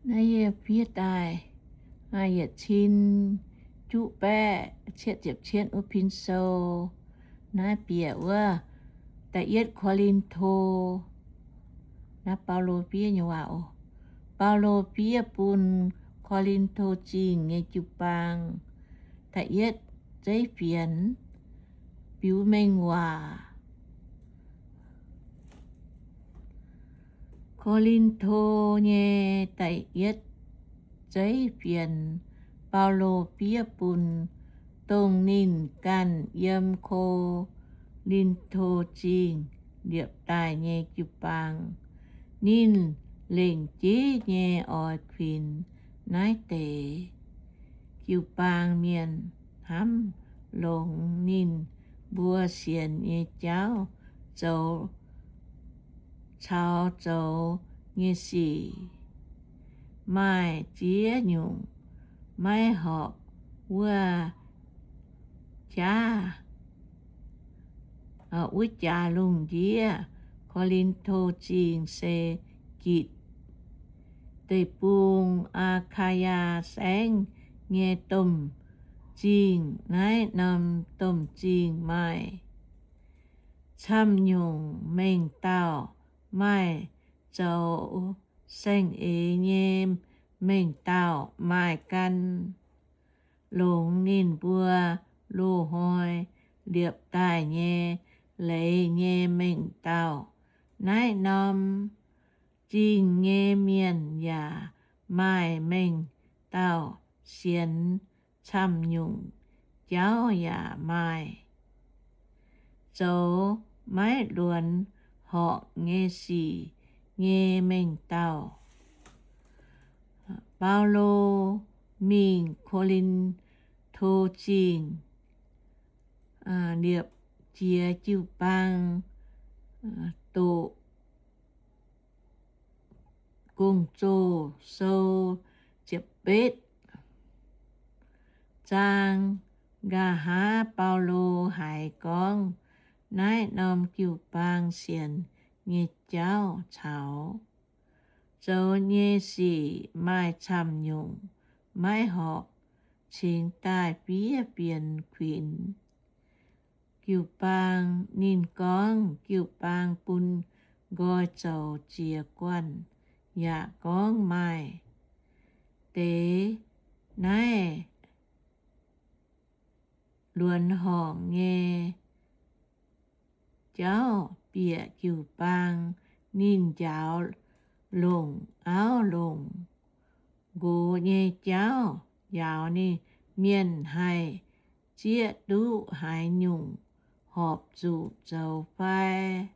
Naaiv yie fiev daaih yietc cin juqv baeqv cietv ziepc cietv wuov pin sou. Naaiv bieqc wuov da'yietv Ko^lin^to. Naaiv Baulo fiev nyei waac oc. Baulo fiev bun Ko^lin^to Zingh nyei jiu-baang. Da'yietv zeiv fienx, biux mengh waac. Ko^lin^to nyei da'yietv zeiv fienx, Baulo fiev bun dongh ninh ganh yiem Ko^lin^to Zingh liepc daaih nyei jiu-baang. Ninh lengc jeiv nyei oix kuinx naaiv deix jiu-baang mienh hnamv longx ninh mbuo sienx nyei jauv zoux caux zoux nyei sic, maaih ziex nyungc maiv horpc wuov jaav, wuov jaax lungh ndiev. Ko^lin^to Zingh se Gitc Deic-Bung, Aa^kaa^yaa Saengv nyei domh zingh. Naaiv norm domh zingh maaih camv nyungc mengh dauh, maaih zoux saeng-eix nyei mengh dauh, maaih gan longx ninh mbuo loz-hnoi liepc daaih nyei leiz nyei mengh dauh. Naaiv norm zingh nyei mienh yaac maaih mengh dauh sienx camv nyungc jauv yaac maaih zoux maiv luonx horpc nyei sic nyei mengh dauh. Baulo mingh Ko^lin^to Zingh liepc jiez jiu-baang doqc Gong-Zoh sou ziepc betv zaang. Nqa'haav Baulo haiz gorngv naaiv norm jiu-baang sienx nyei jauv caux zoux nyei sic maaih camv nyungc, maiv horpc cingx daaih fiev fienx kuinx jiu-baang. Ninh gorngv jiu-baang bun nqoi zoux jiez guanh, yaac gorngv maaih deix naaiv luonx horngc nyei jauv bieqc jiu-baang. Ninh njaaux longc auv longc nqox nyei jauv, njaaux ninh mienh haih zieqv duqv haaix nyungc horpc zuqc zoux fai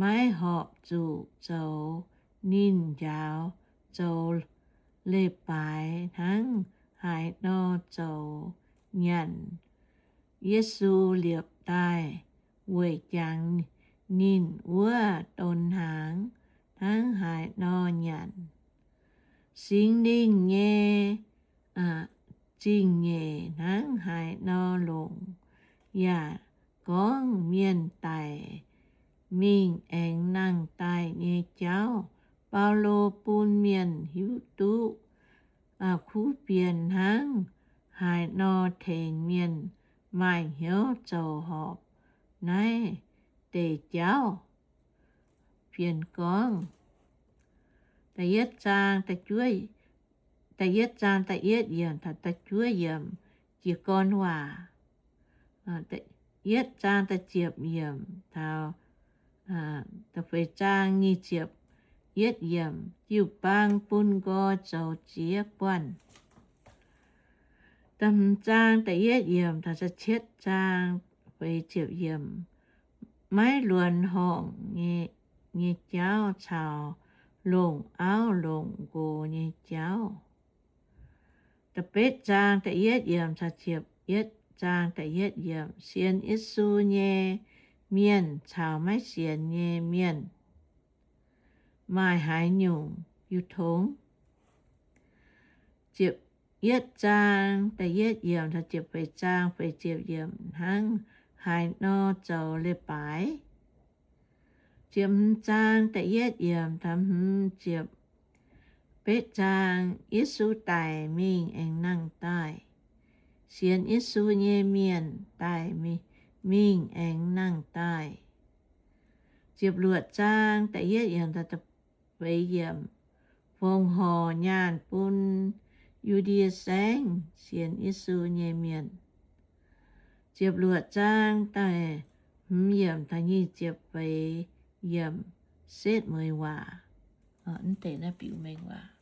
maiv horpc zuqc zoux. Ninh njaaux zoux leiz-baaix hnangv haaix nor zoux nyanc. Yesu liepc daaih weic jangx ninh wuov donx hnaangx hnangv haaix nor nyanc. Singx Lingh nyei zingh nyeic hnangv haaix nor longc, yaac gorngv mienh daic mingh aengx nangh daaih nyei jauv. Baulo bun mienh hiuv duqv kuv fienx hnangv haaix nor tengx mienh maaih hnyouv zoux horpc naaiv deix jauv. Fienx gorngv, da'yietv zaang, da'yietv zaang da'yietv yiemc taux da'juov yiemc jiez gorn waac. Yietv zaang da'ziepc yiemc taux da'feix zaang nyic ziepc yietv yiemc, jiu-baang bun nqoi zoux ziex guanh. Da'hmz zaang da'yietv yiemc taux da'cietv zaang feix ziepc yiemc, maiv luonx horngc nyei jauv caux longc auv longc nqox nyei jauv. Da'betv zaang da'yietv yiemc caux ziepc yietv zaang da'yietv yiemc, sienx Yesu nyei mienh caux maiv sienx nyei mienh maaih haaix nyungc jiu tongx? Ziepc yietv zaang da'yietv yiemc taux ziepc feix zaang feix ziepc yiemc hnangv haaix nor zoux leiz-baaix. Ziepc hmz zaang da'yietv yiemc taux hmz ziepc Betv zaang, Yesu daic mingh aengx nangh daaih. Sienx Yesu nyei mienh daic mingh aengx nangh daaih. Ziepc luoqc zaang, da'yietv yiemc, feix yiemc, fongc horc nyaanh bun Yu^ndie Saengv sienx Yesu nyei mienh. Ziepc luoqc zaang da'hmz yiemc taux nyic ziepc feix yiemc, setv mueiz waac. Mv deix naaiv biux mengh waac.